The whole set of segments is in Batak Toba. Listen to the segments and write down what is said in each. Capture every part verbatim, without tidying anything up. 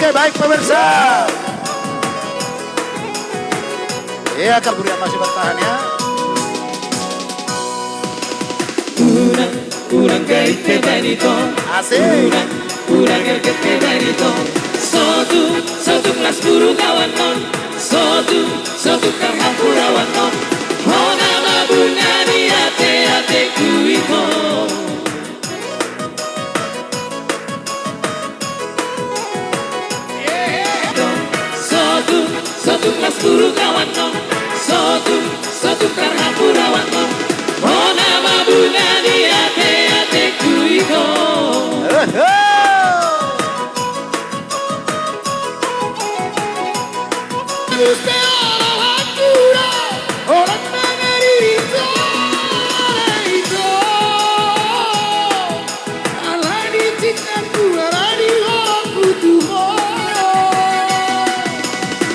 Baik, pemirsa. Iya, Kak Buri, masih bertahan, ya. Unang, unang gabe pe baen ito. Asik. Unang, unang erget pe baen ito. Sotung, sotung las puru gawan on. Sotung, sotung tarhampura on. Hona ma bunga ni ate-ateku ito. Sotung, sotung las puru gawan on. Sotung, sotung tarhampura on. Hona ma bunga ni ate-ateku ito. Oho.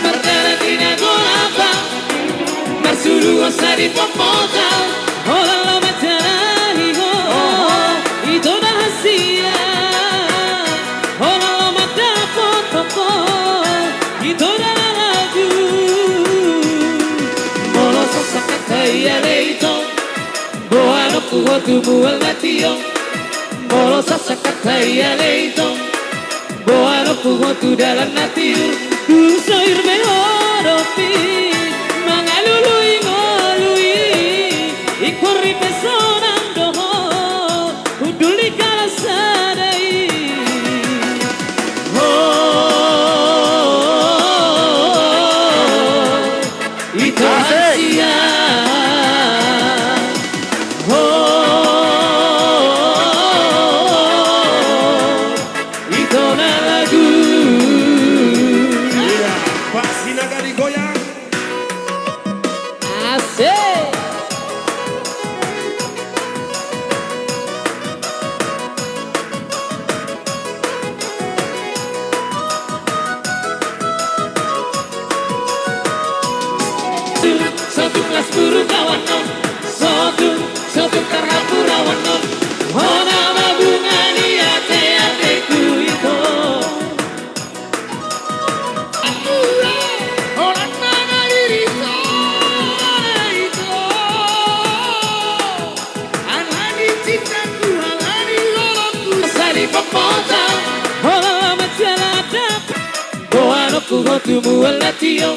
Mardalan di na golapa, marsuru osa di pompota, holan lomo manjalani ho. Ito na hasea, holan lomo mandapothon ho. Ito na lagu. Molo sasakata ia ale ito, boanonku ho tu mual na tio. Molo sasakata ia ale ito, boanonku ho tu dalan na tiur. Dung soir be ho dope mangalului ngolu i, ingkon ripe sonang do ho. Hundul ni halak sada i. Ho, ito hasea. Ho, ito na lagu. Iya, pas sinaga digoyang. Asik. Sotung las puru gawan on. Sotung, sotung tarhampura on. Hona ma bunga ni ate-ateku ito. Boanonku ho tu mual na tio.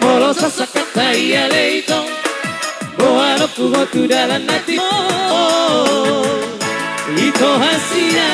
Molo sasakata ia ale ito, boanonku ho tu dalan na tiur. Ito hasea.